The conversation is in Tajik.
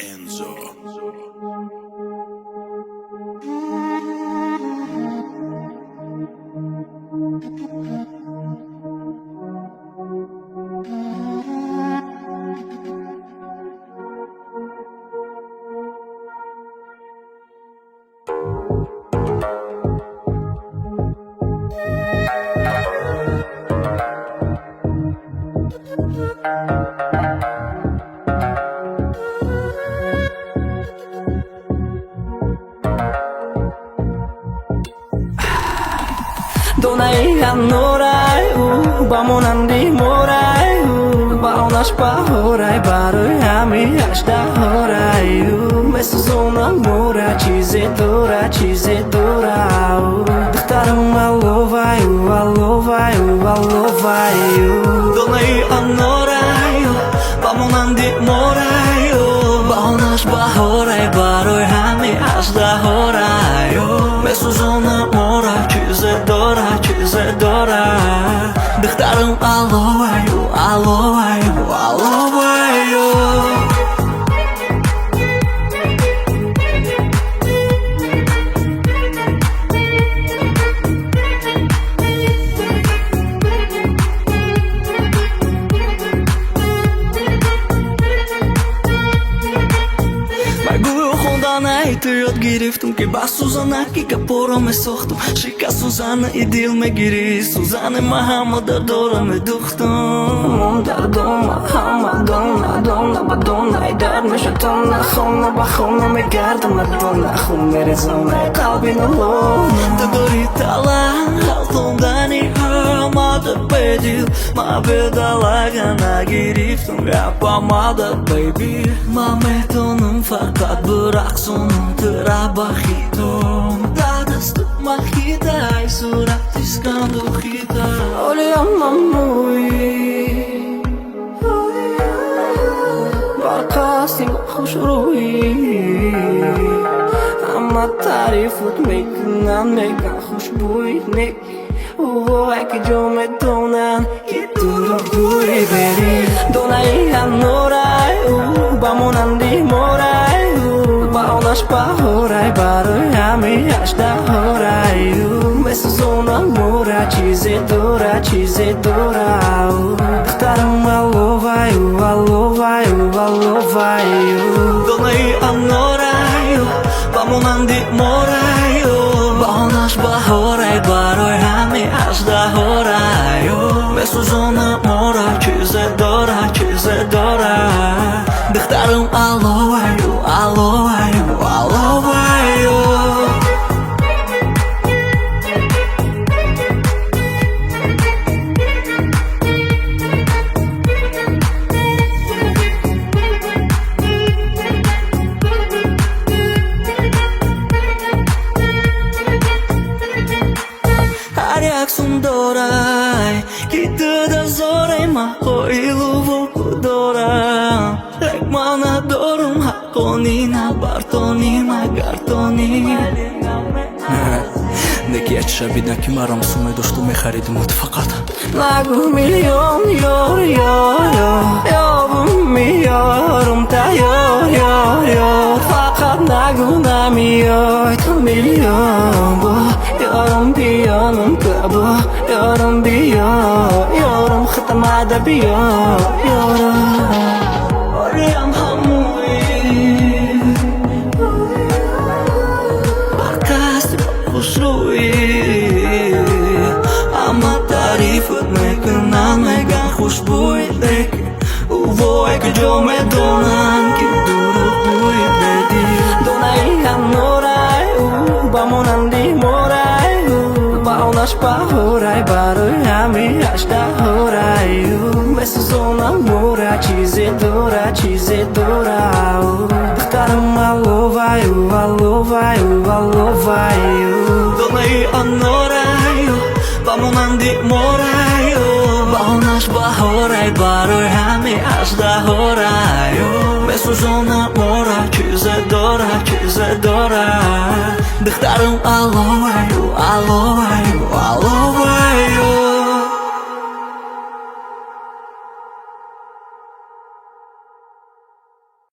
Enzo. Донаи ҳамнорай ӯ, ба монанди морай ӯ, баонаш баҳорай, барои ҳами ҳаждаҳорай ӯ. Месӯзонам мора, чизе дора, чизе дора ӯ. Духтарам аловай ӯ, аловай ӯ, аловай ӯ. Донаи анорай, ба монанди морай, баҳонаш баҳорай, барои ҳами аждаҳорай. Месӯзона мора, чизе дора, чизе дора. Духтарам аловаю, аловаю, аловаю. Гӯё хонданаи ту ёд гирифтум, ки ба сӯзанаки гапоро месохтум. Шика сӯзанаи дил мегирӣ, сӯзани ма ҳама дардора медухтум. Мон дардома ҳама дона, дона ба донай дард меша тона, хона ба хона мегардам мадона, хун мерезонай қалби налона. Ту дорӣ талант ғалтондани ҳамада бедил. Ма бедалага нагирифтум я помада, бейби. Ма метонам фақат бирақсонам тура ба хитом. Дар дасту махитай сурати сканду хитай. Олиям мамӯи бар қасди хушрӯӣ, ҳама таърифут мекунанд, меган хушбӯи нек. Вой, ки ҷо медонанд, ки дурӯғгӯи бери. Донаи ҳамнорай ӯ, ба монанди морай ӯ, баонаш баҳорай, барои ҳами ҳаждаҳорай ӯ. Месӯзонам мора, чизе дора, чизе дора ӯ. Духтарам аловай ӯ, аловай ӯ, аловай ӯ. Донаи анорай, ба монанди морай, баҳонаш баҳорай, барои ҳами аждаҳорай. Месӯзона мора, чизе дора, чизе дора. Духтарам аловаю, аловаю, аловаю. Ҳар як сум дорай, ки ту дар зорай, ман қоилу воку дорам. Лек ман надорум ҳаққонӣ, на бартонӣ, магартонӣ. Неки як шабида, ки марам суме дошту мехаридим фақат. Нагу миллион ёр, ёр, ёр, ёбум меёрум тайёр, ёр, ёр. Фақат нагу намеёй ту миллион бо ёрум, биёнум кабо ёрум, биё ёрум, хатамада биё ёрум. Ориам ҳамуи бар касди ба хушрӯӣ, ҳама таърифут мекунанд, меган хушбӯи леки. Вой, ки ҷо медонанд, ки дурӯғгӯи бедил. Донаи ҳамнорай ӯ, ба монанди морай ӯ, баонаш баҳорай, барои ҳами ҳаждаҳорай ӯ. Месӯзонам мора, чизе дора, чизе дора ӯ. Духтарам аловай ӯ, аловай ӯ, аловай ӯ. Донаи анорай, ба монанди морай, баҳонаш баҳорай, барои ҳами аждаҳорай. Месӯзона мора, чизе дора, чизе дора. Духтарам аловаю, аловаю, аловаю.